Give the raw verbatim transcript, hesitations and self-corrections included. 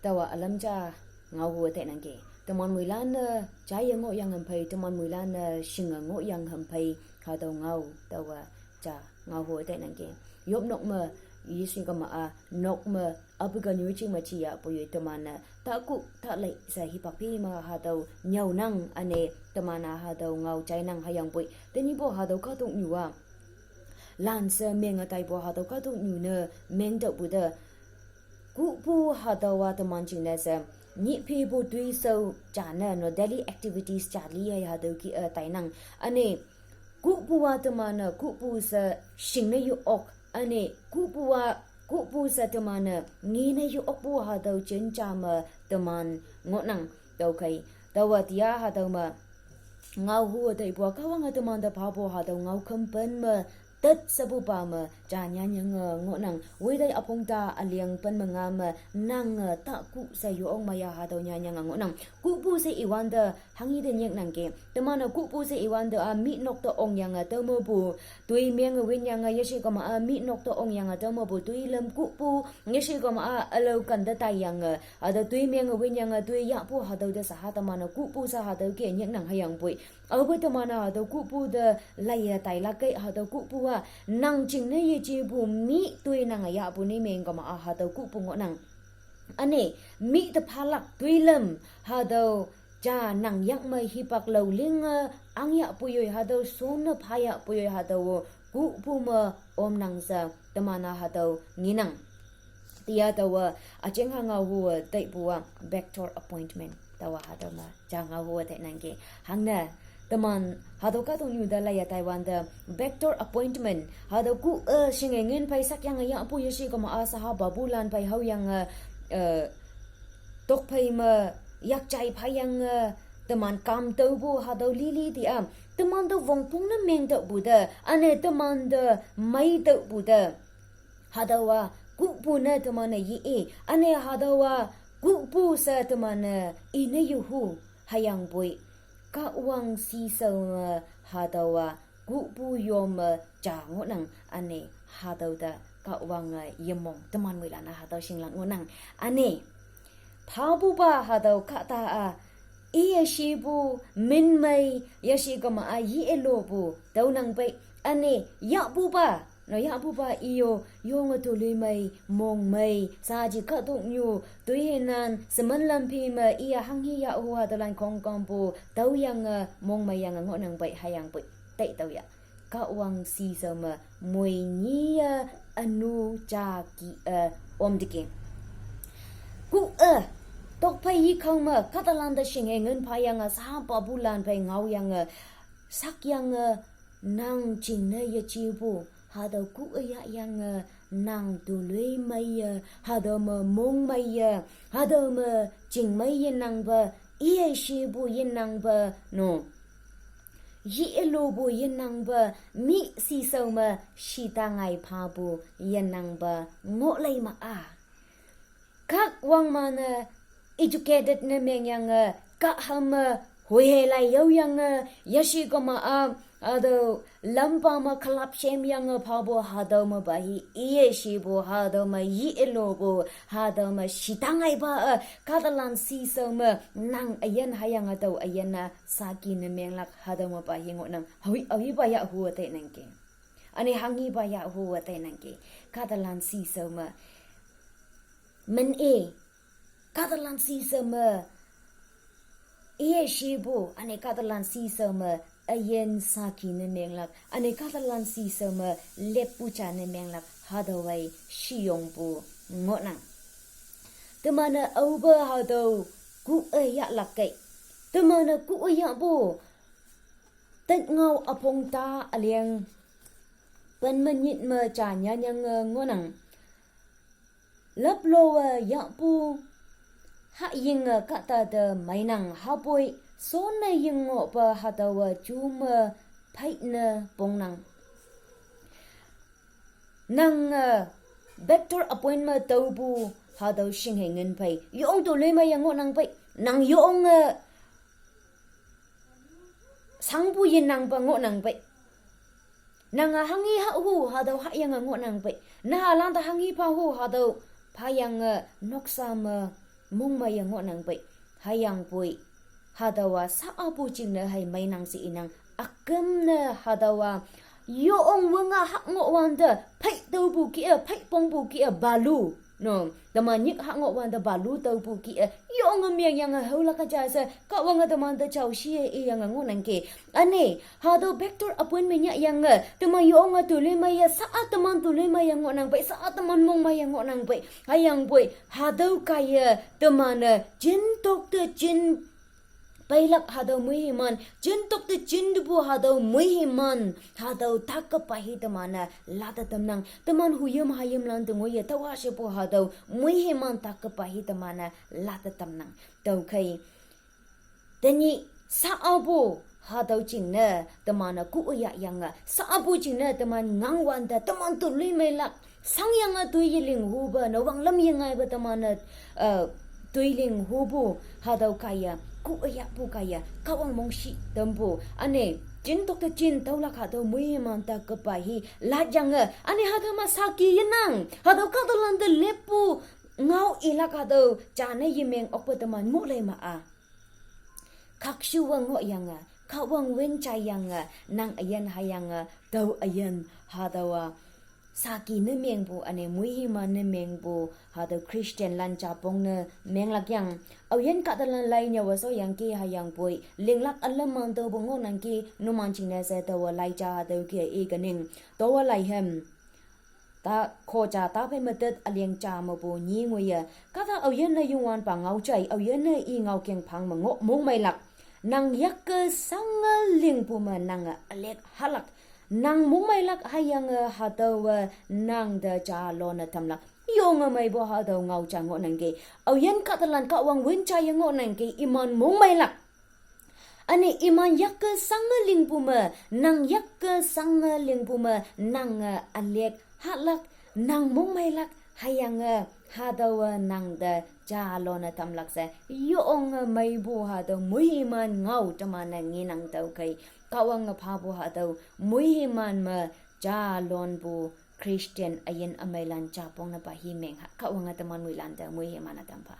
Taowa ülam ja ngaohu teinangki. Teman moilan-e jaiye ngohyang hemphei, teman moilan-e shinge ngohyang hemphei, hatüo ngao, taowa ja ngaohu teinangki. Yopnok me, yeshe kema-a, nok me, apu ke nyuchi me jiya puye teman-e, taku, talei she hipak pi me hatüo nyüonang üne, teman-a hatüo ngao jainang hüyangpoi. Tenyihpu hatüo kahtoknyu-a. Lan she menge taipu hatüo kahtoknyu ne mengtüohpu te. Kuhpu hatüowa teman jingne she, nyihphepu toishao jane no daily activities ja li-e hatüo ki-e tainang. Üne, kuhpu-a teman-e, kuhpu she shingne yo-ok. Üne, kuhpu-a, kuhpu she teman-e, ngene yo-okpu hatüo jen ja me teman ngohnang. Tüokhei, taowa tia hatüo me, ngaohu teipu-a Kahwange teman te phapu hatüo ngaokhüm pen me, tet shepupa me, ja nyanyange ngohnang, wetai üpong ta üliang pen me nga me, nange taku she yo-ok maya hatüo nyanyange ngohnang. Kuhpu she iwante, hanghi te nyiknangki. Teman-e kuhpu she iwante-a mihnok te ongyange tüo mepu. Toi menge winyange yeshe kema-a mihnok te ongyange tüo mepu. Toi lüm kuhpu, yeshe kema-a ülao kante taiyange. Hatüo toi menge winyange toi yahpu hatüo te shaha teman-e kuhpu she hatüo ke nyiknang hüyangpoi. Aope teman-a hatüo kuhpu te laiye tailakkei hatüo kuhpu-a. Nang jingne yejepu mi toi nange yahpu ni meng kema-a hatüo kuhpu ngohnang. Üne, mi te phalak toi lüm, hatüo ja nang yak me hipak lao linge, angyahpu yoi hatüo shonne phayahpu yoi hatüo, kuhpu me omnang she, teman-a hatüo ngenang. Tia taowa, üjingha ngaohu teipu-a, backdoor appointment. Taowa hatüo me, ja ngaohu teinangki. Hangne, teman, hatüo kahtoknyu te laiye taiwante, backdoor appointment. Hatüo kuh-e shinge ngin phei sakyange yahpu yeshe kema-a shaha babulan phei haoyange, eh, tokphei me, yakjai phayange, teman kam tüopu hatüo lili tia. Teman te wongpong ne mengtüohpu te, üne teman te meitüohpu te. Hatüowa, kuhpu ne teman-e ye-i, üne hatüowa, kuhpu she teman-e, ine yuhu, hüyangpoi. Kahwang shishao me, hatüowa, kuhpu yo me, ja ngohnang, üne, hatüo te, Kahwange yemong, teman moilan-a hatüo shinglak ngohnang, üne. Phapupa hatüo kahta-a, iye shipu, minmei, yeshe kema-a ye-elopu, tüonang pei, üne, yahpupa, no yahpupa iyo, yonge toloimei, mongmei, saji kahtoknyu, toihenan, semen lamphi me, iya hanghi yahhu hatüolan khongkongpu, tüoyange, mongmeiyange ngohnang pei hüyangpoi, tei tüoya. Kahwang shishao me, moinyi-e, ünu jaki-e, omteki. Kuh-e, tokphei yikhang me, kahtalan te shinge ngin phayange, shaha babulan phei ngaoyange, sakyange, nang jingne yejepu, hatüo kuh-e yahyange, nang toloimeiye, hatüo me mongmeiye, hatüo me chingmei yenangpe, iye shipu yenangpe, no. Ye-elopu yenangpe, mi shishao me, shita ngai phapu yenangpe, ngohlei ma-a. Kahwangma ne educated ne mengyange, kahham me, hoihelai yaoyange, yeshe kema-a, hatüo, lampa me kalap shemyange phapu hatüo me pa hi, iye shipu hatüo me, ye-elopu hatüo me, shita ngaipa-e, kahtalan shishao me, nang üyin hüyange tao üyin-a, saki ne menglak hatüo me pa hi ngohnang, hoi, aohipa yahhu teinangki. Üne hanghipa yahhu teinangki, kahtalan shishao me. Men-e, kahtalan shishao me, iye shipu, üne kahtalan shishao me, üyin saki ne menglak, üne kahtalan shishao me, leppu ja ne menglak, hatüowe shiyongpu ngohnang. Teman-e aope hatüo, kuh-e yahlakkei. Teman-e kuh-e yahpu, tet ngao üpong ta üliang, pen me nyit me ja nyanyange ngohnang. Laplowe yahpu, hahyinge kahta te meinang hapoi, shonne yingngohpe hatüowe ju me, pheine pongnang. Nange, backdoor appointment tüopu, hatüo shinghei ngin phei, yong toloimeiye ngohnang pei, nang yonge, sangpu yenangpe ngohnang pei. Nange hanghi hahhu, hatüo hahyange ngohnang pei. Nahalan te hanghi phahu, hatüo phayange noksa me mongmeiye ngohnang pei. Hüyangpoi hatüowa sa apu jingne hei meinang she inang. Üküm ne hatüowa yo-ong wünga hah ngohwante, phei taopu kih-e, phei pongpu kih-e, balu. No, teman nyik hah ngohwante balu taopu kih-e, yo-onge mengyange haolak ja she, Kahwange temante jao shi-e iyange ngohnangki. Üne, hatüo doctor appointment yahyange, teman yo-onge toloimeiye, sa-a teman toloimeiye ngohnang pei, sa-a teman mongmeiye ngohnang pei. Hüyangpoi, hatüo kaiye, teman-e, jin doctor jin peilak hatüo moiman, jin doctor jin tepu hatüo moiman, hatüo takkepa hi teman-e, late tamnang, teman huyim hayimlan te ngoiye, taowa shepu hatüo moiman takkepa hi teman-e, late tamnang. Tüokhei. Tenyih sa apu hatüo jingne teman-e kuh yahyange, sa apu jingne teman ngangwante, teman toloimeilak, shangyange toi yeling hupe, ne wanglam yengaipe teman-e, eh, toi ling hupu, hatüo kaiye, kuh yahpu kaiye, Kahwang mongshih tampu. Üne, jin doctor jin taolak hatüo moiman takkepa hi, latyange, üne hatüo ma saki yenang, hatüo kahtalan te leppu, ngao ilak hatüo, jane yemeng okpe teman ngohlei ma-a. Khakshuwa ngohyange, Kahwang wün jaiyange, nang üyin hüyange, tao üyin, hatüowa, saki ne mengpu, üne moiman ne mengpu, hatüo Christianlan japong ne menglak yang. Aoyin kahtalan lai nyawa shoyangki hüyangpoi, linglak ülam mang taopu ngohnangki, numan jingne she taowa lai ja hatüo ke ikening, taowa lai hem. Ta khoja ta phei metet üling ja mepu nyi ngoiye. Kahta aoyinne Youngwanpa ngao jai, aoyinne i ngaokeng phang me ngoh mongmeilak. Nang yakke shange lingpu me nange ülek hahlak. Nang mongmeilak hüyange hatüowe nang te jalone tamlak. Yonge meipu hatüo ngao ja ngohnangki. Aoyin kahtalan Kahwang wün jaiye ngohnangki iman mongmeilak. Üne iman yakke shange lingpu me, nang yakke shange lingpu me, nange ülek hahlak, nang mongmeilak, hüyange hatüowe nang te jalone tamlak she, yonge meipu hatüo moiman ngao teman-e ngenang tüokhei. Kahwange phapu hatüo moiman me jalonpu Christian üyin ümeilan japong ne pa hi meng ha. Kahwange teman moilan te moiman-e tampha.